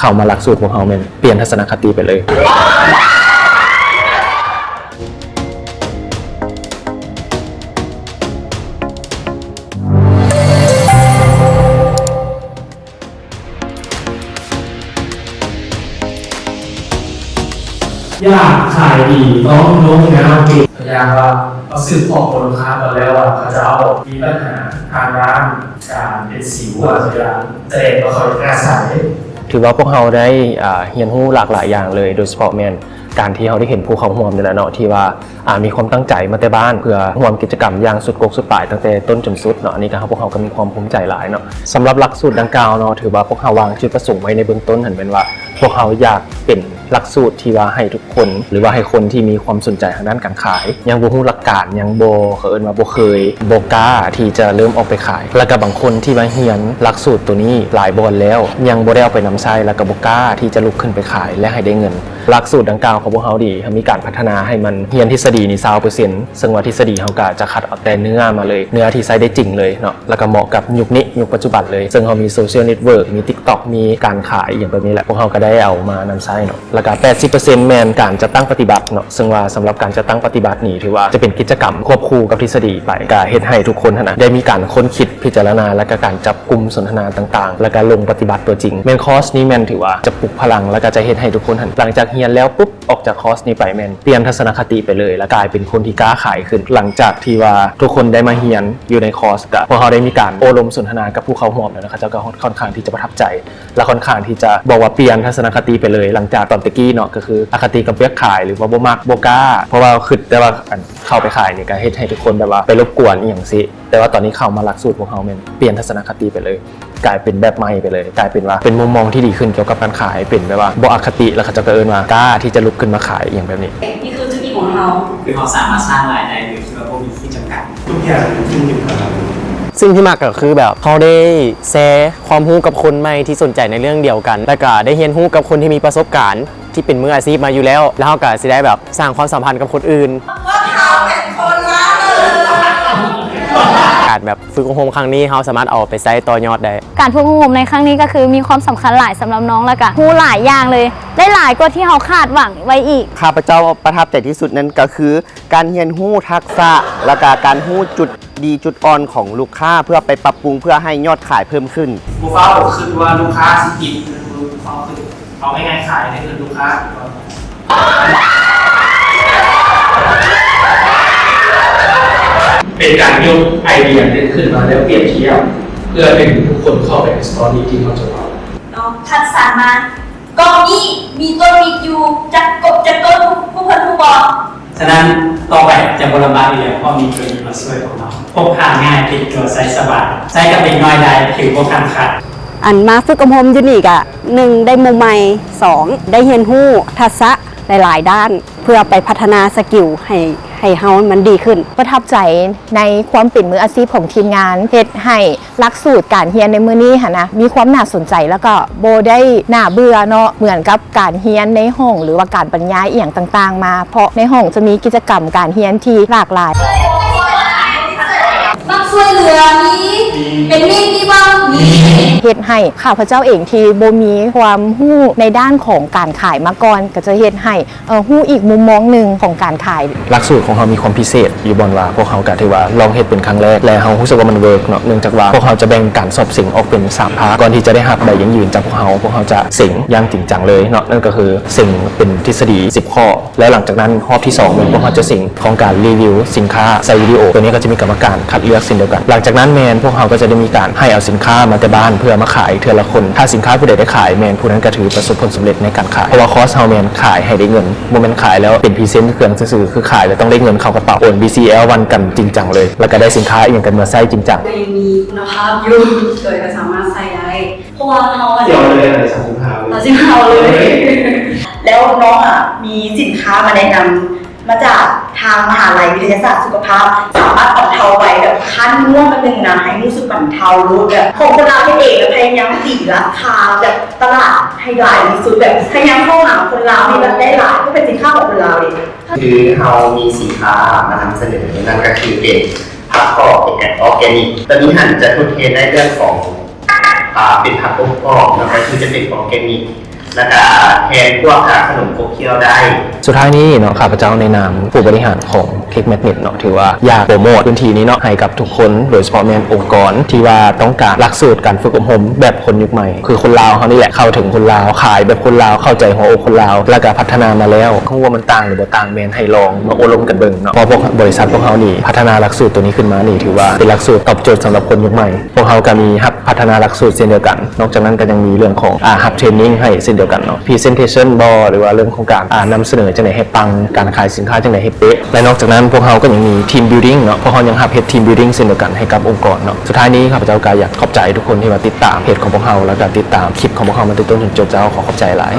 ເຂົ້າມາຫຼັກສູດພວກເຮົາແມ່ນປ່ຽນທັດສະນະຄະຕິໄປເລີຍ. ຢາກຂາຍດີຕ້ອງໂນ້ມນ້າວເກັ່ງ. ຕົວຢ່າງວ່າ ເຮົາສືບຂໍ້ມູນລູກຄ້າກ່ອນແລ້ວວ່າ ເຂົາເຈົ້າມີບັນຫາທາງດ້ານການເປັນສິວ ອາດຈະເປັນ ສະແດງວ່າເຂົາຢາກອາໄສ. ຖືວ່າພວກເຮົາໄດ້ ອ່າ ຮຽນຮູ້ຫຼາກຫຼາຍຢ່າງເລີຍ, ໂດຍສະເພາະແມ່ນການທີ່ເຮົາໄດ້ເຫັນຜູ້ເຂົ້າຮ່ວມນີ້ແຫຼະເນາະ ທີ່ວ່າ ອ່າ ມີຄວາມຕັ້ງໃຈມາແຕ່ບ້ານ ເພື່ອຮ່ວມກິດຈະກຳຢ່າງສຸດກົກສຸດປາຍ ຕັ້ງແຕ່ຕົ້ນຈົນສຸດເນາະ. ອັນນີ້ກໍ ພວກເຮົາກໍມີຄວາມພູມໃຈຫຼາຍເນາະ. ສຳລັບຫຼັກສູດດັ່ງກ່າວເນາະ ຖືວ່າພວກເຮົາວາງຈຸດປະສົງໄວ້ໃນເບື້ອງຕົ້ນຫັ້ນແມ່ນວ່າ ພວກເຮົາຢາກເປັນຫຼັກສູດທີ່ວ່າໃຫ້ທຸກຄົນ ຫຼືວ່າໃຫ້ຄົນທີ່ມີຄວາມສົນໃຈທາງດ້ານການຂາຍ ຍັງບໍ່ຮູ້ຫຼັກການ ຍັງບໍ່ ເຂົາເອີ້ນວ່າບໍ່ເຄີຍ ບໍ່ກ້າທີ່ຈະເລີ່ມອອກໄປຂາຍ ແລ້ວກໍບາງຄົນທີ່ວ່າຮຽນຫຼັກສູດໂຕນີ້ຫຼາຍບ່ອນແລ້ວ ຍັງບໍ່ໄດ້ເອົາໄປນຳໃຊ້ ແລ້ວກໍບໍ່ກ້າທີ່ຈະລຸກຂຶ້ນໄປຂາຍ ແລະ ໃຫ້ໄດ້ເງິນ. ຫຼັກສູດດັ່ງກ່າວຂອງພວກເຮົານີ້ ເຮົາມີການພັດທະນາໃຫ້ມັນຮຽນທິດສະດີນີ້ຊາວເປີເຊັນ ເຊິ່ງວ່າທິດສະດີເຮົາກໍຈະຄັດເອົາແຕ່ເນື້ອມາເລີຍ ເນື້ອທີ່ໃຊ້ໄດ້ຈິງເລີຍເນາະ ແລ້ວກໍເໝາະກັບຍຸກນີ້ ຍຸກປັດຈຸບັນເລີຍ ເຊິ່ງເຮົາມີໂຊຊຽວເນັດເວີກ ມີຕິກຕັອກ ມີການຂາຍອີ່ຫຍັງແບບນີ້ແຫຼະ ພວກເຮົາກໍໄດ້ເອົາມານຳໃຊ້ເນາະ. ແລ້ວກໍແປດສິບເປີເຊັນແມ່ນການຈັດຕັ້ງປະຕິບັດເນາະ ເຊິ່ງວ່າສຳລັບການຈັດຕັ້ງປະຕິບັດນີ້ ຖືວ່າຈະເປັນກິດຈະກຳຄວບຄູ່ກັບທິດສະດີໄປ ກໍເຮັດໃຫ້ທຸກຄົນຫັ້ນນະ ໄດ້ມີການຄົ້ນຄິດ ພິຈາລະນາ ແລ້ວກໍການຈັບ ກຸ່ມສົນທະນາຕ່າງໆ ແລ້ວກະລົງປະຕິບັດຕົວຈິງ. ແມ່ນຄອສນີ້ແມ່ນຖືວ່າຈະປຸກພະລັງ ແລ້ວກະຈະເຮັດໃຫ້ທຸກຄົນຫັ້ນ ຫຼັງຈາກຮຽນແລ້ວປຸບ ອອກຈາກຄອສນີ້ໄປແມ່ນປ່ຽນທັດສະນະຄະຕິໄປເລີຍ ແລ້ວກາຍເປັນຄົນທີ່ກ້າຂາຍຂຶ້ນ. ຫຼັງຈາກທີ່ວ່າທຸກຄົນໄດ້ມາຮຽນຢູ່ໃນຄອສ ກະພວກເຮົາໄດ້ມີການໂອ້ລົມສົນທະນາກັບຜູ້ເຂົ້າຮ່ວມແລ້ວນະ ເຂົາເຈົ້າກໍຄ່ອນຂ້າງທີ່ຈະປະທັບໃຈ ແລະ ຄ່ອນຂ້າງທີ່ຈະບອກວ່າປ່ຽນທັດສະນະຄະຕິໄປເລີຍ. ຫຼັງຈາກຕອນແຕ່ກີ້ເນາະ ກໍຄືອະຄະຕິກັບວຽກຂາຍ ຫຼືວ່າບໍ່ມັກ ບໍ່ກ້າ ເພາະວ່າຄິດແຕ່ວ່າ ອັນ ເຂົ້າໄປຂາຍນີ້ກໍເຮັດໃຫ້ທຸກຄົນແບບວ່າໄປລົບກວນອີ່ຫຍັງຊີ້ ແຕ່ວ່າຕອນນີ້ເຂົ້າມາຫຼັກສູດພວກເຮົາແມ່ນປ່ຽນທັດສະນະຄະຕິໄປເລີຍ ກາຍເປັນແບບໃໝ່ໄປເລີຍ ກາຍເປັນວ່າເປັນມຸມມອງທີ່ດີຂຶ້ນກ່ຽວກັບການຂາຍ ເປັນແບບວ່າບໍ່ອະຄະຕິ ແລ້ວເຂົາເຈົ້າກໍເອີ້ນວ່າກ້າທີ່ຈະລຸກຂຶ້ນມາຂາຍອີ່ຫຍັງແບບນີ້. ນີ້ຄືຈຸດອີງຂອງເຮົາ ຄືເຮົາສາມາດສ້າງລາຍໄດ້ໂດຍທີ່ວ່າບໍ່ມີຂີດຈຳກັດ ທຸກຢ່າງຂຶ້ນຢູ່ກັບເຮົາ. ສິ່ງທີ່ມັກກໍຄືແບບເຮົາໄດ້ແຊຄວາມຮູ້ກັບຄົນໃໝ່ທີ່ສົນໃຈໃນເລື່ອງດຽວກັນ ແລ້ວກໍໄດ້ຮຽນຮູ້ກັບຄົນທີ່ມີປະສົບການ ທີ່ເປັນມືອາຊີບມາຢູ່ແລ້ວ ແລ້ວເຮົາກໍຊິໄດ້ແບບສ້າງຄວາມສຳພັນກັບຄົນອື່ນ. ພວກເຮົາເປັນຄົນລະເລີງ. ການແບບຝຶກອົບຮົມຄັ້ງນີ້ ເຮົາສາມາດເອົາໄປໃຊ້ຕໍ່ຍອດໄດ້. ການຝຶກອົບຮົມໃນຄັ້ງນີ້ກໍຄືມີຄວາມສຳຄັນຫຼາຍສຳລັບນ້ອງ ແລ້ວກໍຮູ້ຫຼາຍຢ່າງເລີຍ ໄດ້ຫຼາຍກວ່າທີ່ເຮົາຄາດຫວັງໄວ້ອີກ. ຂ້າພະເຈົ້າປະທັບໃຈທີ່ສຸດນັ້ນກໍຄື ການຮຽນຮູ້ທັກສະ ແລ້ວກະການຮູ້ຈຸດດີຈຸດອ່ອນຂອງລູກຄ້າ ເພື່ອໄປປັບປຸງ ເພື່ອໃຫ້ຍອດຂາຍເພີ່ມຂຶ້ນ. ບໍ່ຟ້າວຄິດວ່າລູກຄ້າຊິຕິດ ບໍ່ຟ້າວຄິດ ເອົາງ່າຍໆ ຂາຍໃຫ້ເຖິງລູກຄ້າ. ເປັນການຍົກໄອເດຍເປັນຂຶ້ນມາແລ້ວປຽບທຽບ ເພື່ອດຶງດູດຄົນເຂົ້າໄປໃນສະຕໍຣີທີ່ເຮົາຈະເລົ່າ. ເນາະ ຄັດສັນມາ ກ້ອງນີ້ມີຕົ້ນມິກຢູ່ຈັກກົບຈັກຕົ້ນ ພວກເພິ່ນຮູ້ບໍ່? ສະນັ້ນ ຕໍ່ໄປຈະບໍ່ລຳບາກອີກແລ້ວ ເພາະມີໂຕນີ້ມາຊ່ວຍພວກເຮົາ. ພົກພາງ່າຍ ຕິດຕົວໃຊ້ສະບາຍ ໃຊ້ກັບເດັກນ້ອຍໄດ້ ຜິວບໍ່ຄັນຂາດ. ອັນມາຝຶກອົບຮົມຢູ່ນີ້ກະ ໜຶ່ງ ໄດ້ໝູ່ໃໝ່, ສອງ ໄດ້ຮຽນຮູ້ທັກສະຫຼາຍໆດ້ານ ເພື່ອໄປພັດທະນາສະກິວໃຫ້ ໃຫ້ເຮົາມັນດີຂຶ້ນ. ປະທັບໃຈໃນຄວາມເປັນມືອາຊີບຂອງທີມງານ ເຮັດໃຫ້ ຫຼັກສູດການຮຽນໃນມື້ນີ້ຫັ້ນນະ ມີຄວາມໜ້າສົນໃຈ ແລ້ວກໍບໍ່ໄດ້ໜ້າເບື່ອເນາະ ເໝືອນກັບການຮຽນໃນຫ້ອງ ຫຼືວ່າການບັນຍາຍອີ່ຫຍັງຕ່າງໆມາ ເພາະໃນຫ້ອງຈະມີກິດຈະກຳການຮຽນທີ່ຫຼາກຫຼາຍ. ມັກຊ່ວຍເຫຼືອ ມີ ເປັນມິດ ມີເວົ້າ ມີ. ເຮັດໃຫ້ຂ້າພະເຈົ້າເອງທີ່ບໍ່ມີຄວາມຮູ້ໃນດ້ານຂອງການຂາຍມາກ່ອນ ກໍຈະເຮັດໃຫ້ ເອີ ຮູ້ອີກມຸມມອງໜຶ່ງຂອງການຂາຍ. ຫຼັກສູດຂອງເຮົາມີຄວາມພິເສດຢູ່ບ່ອນວ່າ ພວກເຮົາກະຖືວ່າລອງເຮັດເປັນຄັ້ງແລກ ແລະ ເຮົາຮູ້ສຶກວ່າມັນເວີກເນາະ ເນື່ອງຈາກວ່າພວກເຮົາຈະແບ່ງການສອບເສັງອອກເປັນສາມພາກ. ກ່ອນທີ່ຈະໄດ້ຮັບໃບຢັ້ງຢືນຈາກພວກເຮົາ ພວກເຮົາຈະເສັງຢ່າງຈິງຈັງເລີຍເນາະ ນັ້ນກໍຄືເສັງເປັນທິດສະດີສິບຂໍ້ ແລ້ວຫຼັງຈາກນັ້ນຮອບທີສອງແມ່ນພວກເຮົາຈະເສັງຂອງການຣີວິວສິນຄ້າໃສ່ວິດີໂອ. ໂຕນີ້ກໍຈະມີກຳມະການຄັດເລືອກເຊັ່ນດຽວກັນ. ຫຼັງຈາກນັ້ນແມ່ນພວກເຮົາກໍຈະໄດ້ມີການໃຫ້ເອົາສິນຄ້າມາແຕ່ບ້ານເພື່ອມາຂາຍເທື່ອລະຄົນ. ຖ້າສິນຄ້າຜູ້ໃດໄດ້ຂາຍ ແມ່ນຜູ້ນັ້ນກໍຖືປະສົບຜົນສຳເລັດໃນການຂາຍ ເພາະວ່າຄອສເຮົາແມ່ນຂາຍໃຫ້ໄດ້ເງິນ ບໍ່ແມ່ນຂາຍແລ້ວເປັນພຣີເຊັນເຄື່ອງຊື່ໆ ຄືຂາຍແລ້ວຕ້ອງໄດ້ເງິນເຂົ້າກະເປົາ ໂອນບີຊີແອວວັນກັນຈິງຈັງເລີຍ ແລ້ວກໍໄດ້ສິນຄ້າອີ່ຫຍັງກັນມາໃຊ້ຈິງຈັງ. ກໍຍັງມີຄຸນນະພາບຢູ່ ໂດຍກໍສາມາດໃຊ້ໄດ້ ເພາະວ່າເຮົາ ສາມສິບຫ້າ ສາມສິບຫ້າ ເລີຍ. ແລ້ວນ້ອງອະ ມີສິນຄ້າມາແນະນຳ ມາຈາກທາງມະຫາໄລວິທະຍາສາດສຸຂະພາບ ສາມາດບັນເທົາໄວແບບຂັ້ນງວດໜຶ່ງນະ ໃຫ້ຮູ້ສຶກບັນເທົາໂລດ ແບບຂອງຄົນລາວເຮັດເອງ ແລ້ວພະຍາຍາມຕີລາຄາແບບຕະຫຼາດໃຫ້ຫຼາຍທີ່ສຸດ ແບບພະຍາຍາມເຂົ້າຫາຄົນລາວໃຫ້ແບບໄດ້ຫຼາຍ ເພາະເປັນສິນຄ້າຂອງຄົນລາວເດ. ຄືເຮົາມີສິນຄ້າມານຳສະເໜີ ນັ້ນກໍຄືເປັນຜັກກອບ ເປັນແອບອອກແກນິກ ຕົວນີ້ຫັ້ນຈະທົດແທນໃນເລື່ອງຂອງ ອ່າ ເປັນຜັກອົບກອບ ແລ້ວກໍຄືຈະເປັນອອກແກນິກ ແລ້ວກະແທນພວກຂະໜົມຂົບຂຽວໄດ້. ສຸດທ້າຍນີ້ເນາະ ຂ້າພະເຈົ້າໃນນາມຜູ້ບໍລິຫານຂອງ Cake Magnet ເນາະ ຖືວ່າຢາກໂປຣໂມດພື້ນທີ່ນີ້ເນາະ ໃຫ້ກັບທຸກຄົນ ໂດຍສະເພາະແມ່ນອົງກອນທີ່ວ່າຕ້ອງການຫຼັກສູດການຝຶກອົບຮົມແບບຄົນຍຸກໃໝ່ ຄືຄົນລາວເຮົານີ້ແຫຼະ ເຂົ້າເຖິງຄົນລາວ ຂາຍແບບຄົນລາວ ເຂົ້າໃຈຫົວອົກຄົນລາວ ແລ້ວກະພັດທະນາມາແລ້ວ. ຮູ້ວ່າມັນຕ່າງຫຼືບໍ່ຕ່າງ ແມ່ນໃຫ້ລອງມາໂອ້ລົມກັນເບິ່ງເນາະ ເພາະພວກບໍລິສັດພວກເຮົານີ້ພັດທະນາຫຼັກສູດໂຕນີ້ຂຶ້ນມານີ້ ຖືວ່າເປັນຫຼັກສູດຕອບໂຈດສຳລັບຄົນຍຸກໃໝ່. ພວກເຮົາກະມີຮັບພັດທະນາຫຼັກສູດເຊັ່ນດຽວກັນ. ນອກຈາກນັ້ນກະຍັງມີເລື່ອງຂອງ ອາ ຮັບເທຣນນິງໃຫ້ເຊັ່ນດຽວກັນເນາະ Presentation ບໍ ຫຼືວ່າເລື່ອງຂອງການ ອາ ນຳສະເໜີຈັ່ງໃດໃຫ້ປັງ ການຂາຍສິນຄ້າຈັ່ງໃດໃຫ້ເປະ. ແລະ ນອກຈາກນັ້ນພວກເຮົາກະຍັງມີ Team Building ເນາະ ພວກເຮົາຍັງຮັບເຮັດ Team Building ເຊັ່ນດຽວກັນໃຫ້ກັບອົງກອນເນາະ. ສຸດທ້າຍນີ້ຂ້າພະເຈົ້າກະຢາກຂອບໃຈທຸກຄົນທີ່ວ່າຕິດຕາມເພຈຂອງພວກເຮົາ ແລ້ວກະຕິດຕາມຄລິບຂອງພວກເຮົາມາແຕ່ຕົ້ນຈົນຈົບ. ເຈົ້າ ຂໍຂອບໃຈຫຼາຍ.